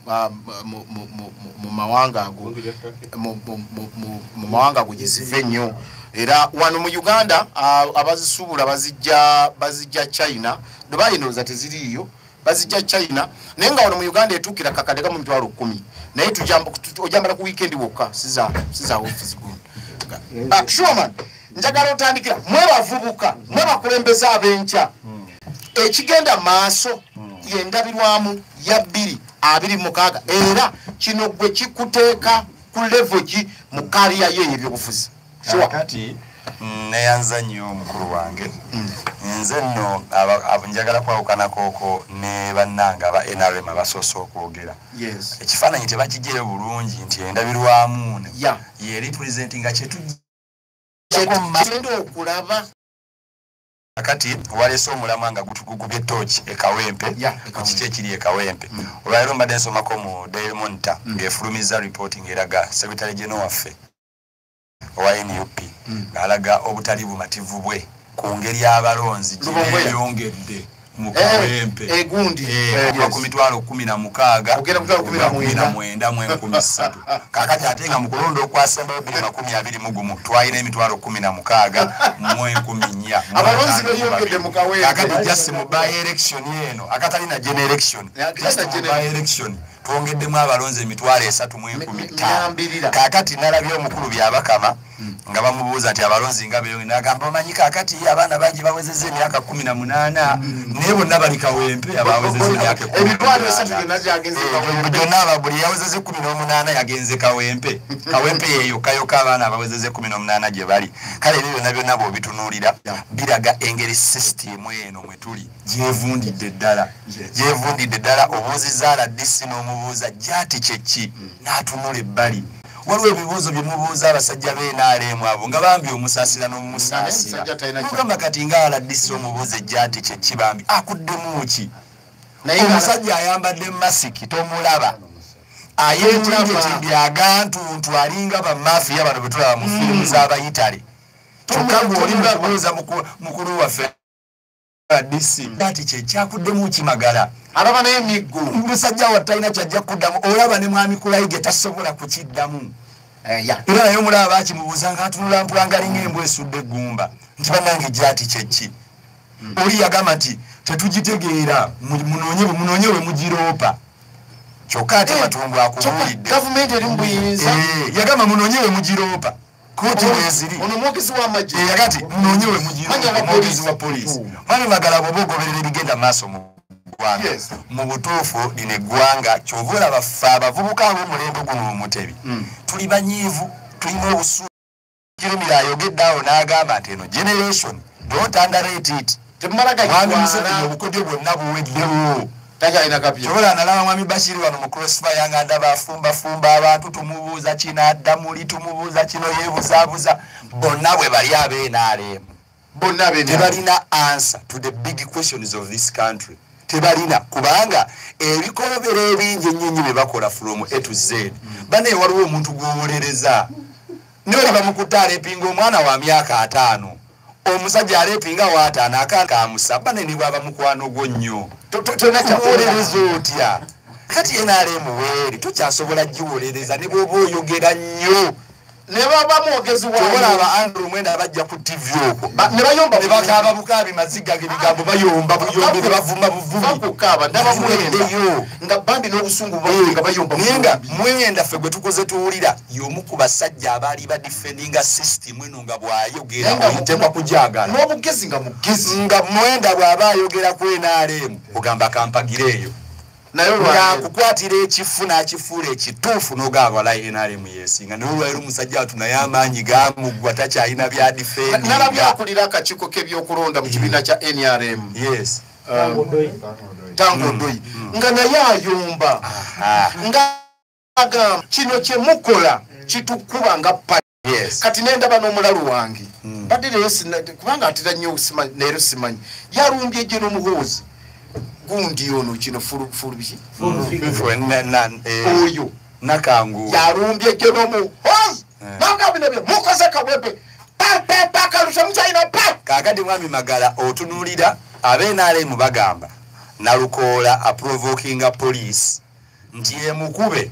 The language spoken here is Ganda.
Mu mawanga ago, mu mawanga ago gyeziva ennyo. Era wano mu Uganda abazisuubula bazijja China. Dubai ndowooza teziriiyo, bazijja China. Naye nga wano mu Uganda etuukira kakadde kamu 10,000, naye ojambala ku weekend wokka, siza office gundi. Sure man, njagala otandikira mwe bavubuka, mwe bakulembeze ab'enkya. Ekigenda maaso yendabirwamu ya 2026, era kino gwe kikuteeka ku level ki mu career ye ebyobufuzi? Sure. Kati neyanza nnyo mukulu wange. Nze nno njagala kwawukanako ne bannange aba NRM abasoose okwogera. Ekifaananyi tebakigyeyo bulungi nti endabirwamu ye representinga kyetugenda okulaba. Kati waleese omulamwa nga gukubye ttooki e Kawempe, ku kiki ekiri e Kawempe. Olwaleero mbadde nsomako mu Daily Monitor ng'efulumiza reporting eraga Secretary General waffe owa NUP ng'alaga obutali bumativu bwe ku ngeri abalonzi gye beeyongedde mu Kawempe. Egundi okuva ku 16,000 ogenda ku 19,300. Kaakati ate nga mu kulonda okwasembayo 2021 twalina 16,400. Abalonzi beeyongedde mu Kawempe. Kaakati just mu by election eno, akatali na general election, just mu by election twongeddemu abalonzi 305,000. Kaakati nalabye omukulu Byabakama nga bamubuuza nti abalonzi nga beeyongedde, n'agamba omanyi kaakati abaana bangi bawezezza emyaka 18, naye bonna bali Kawempe abawezezza emyaka 3,000. Byonna buli yawezezza 18 yagenze Kawempe. Kawempe yeeyokkayoka abaana abawezezza 18 gye bali. Kale ebyo byonna byonna bw'obitunuulira biraga engeri sisitimu eno mwe tuli gyevundidde ddala, gyevundidde ddala. Obuuzizza RDC n'omubuuza gyati kyeki, n'atunula ebbali. Waliwo ebibuuzo bye mubuuza abasajja b'NRM abo nga bambi omusaasira n'omusaasira. Mugamba kati nga RDC omubuuza ejjaati kyeki, bambi akuddemu ki? Omusajja ayambadde masiki tomulaba, ayeetimbye agantuntu, alinga bamafiya bano betulaba mu firimu z'abayitale. Kyokka ng'oli mukubuuza mukulu waffe RDC ati kyekyakuddemu kimagala alaba n'emiggo. Musajja wa talina kyajja kuddamu. Olaba ne mwami Kulayige tasobola kukiddamu. Era naye omulaba bakimubuuza nga atunula mpula nga alinga embwa esudde eggumba nti bannange gyati kyeki. Oli yagamba nti tetugitegeera, munoonye we mugiroopa. Kyokka ate Matumbu akubuulidde gavumenti eri mu buyinza. Yagamba munoonye we mugiroopa, kooti weeziri. Ono mwogezi w'amagye Yagati munoonye we mugiroopa, omwogezi wa poliisi. Mwami Magala, bw'oba ogoberera ebigenda maaso mu ggwanga, mu butuufu lino eggwanga kyova olaba ffe abavubuka ab'omulembe guno omutebi tuli banyiivu, tulina obusuulu. Kirumira ayogedde awo n'agamba nti eno generation, don't underrate it. Mwami Museveni obukodyo bwonna buweddewo. Takyalina kapya. Kyobola nalaba mwami Bashiri wano mu crossfire nga ndaba afumbafumba abantu, tumubuuza kino adda muli, tumubuuza kino yeebuzaabuza. Bonna bwe bali ab'NRM bonna tebalina answer to the big questions of this country, tebalina, kubanga ebikolobero ebingi ennyo bye bakola from A to Z. Banaye waliwo omuntu gw'owolereza niwe oli bamukutte alepinga omwana wa myaka 50, omusajja alepinga wa 5, akaana kamusaba ne bwaba mukwano gwo nnyo towolereza otya? Kati NRM weeri tokyasobola giwolereza ne bw'oba oyogera nnyo. Ne baba mwogezi wa olaba Andrew Mwenda bajja ku TV okwo ne bayomba, ne bakaaba bukaabi maziga g'ebigambo, bayomba buyombe ne bavuma buvumi. Bakukaaba ndaba Mwenda nga bambi n'obusungu nga bayomba. Naye nga Mwenda ffe gwe tukoze tuwulira y'omu ku basajja abaali badefendinga system eno, nga bw'ayogera oyitekwa kugyagala n'obugezi nga mugezi. Nga Mwenda bw'aba ayogera ku NRM ogamba kampagireeyo, naye ng'akukwatira ekifu n'akifuula ekituufu n'ogamba walayi NRM yeesinga. Naye olwaliro omusajja watu naye amaanyi gamuggwa, takyalina bya defendinga. Nalabye akulira akakiiko k'ebyokulonda mu kibiina kya NRM. Yes. Tango Odoi nga naye ayomba nga agamba kino kye mukola kitukuba nga Kati nendaba n'omulalu wange badde leero kubanga atera nnyo leero simanyi yalumbye gye n'omuhoozi gundi ono kino fulu biki oyo Nakangu yalumbye gye n'omuhoozi nanga bino bye mukoze Kawempe pakalusha mukyalina pa. Kaakati mwami Magala otunuulira ab'NRM bagamba Nalukoola aprovokinga police Nti emukube.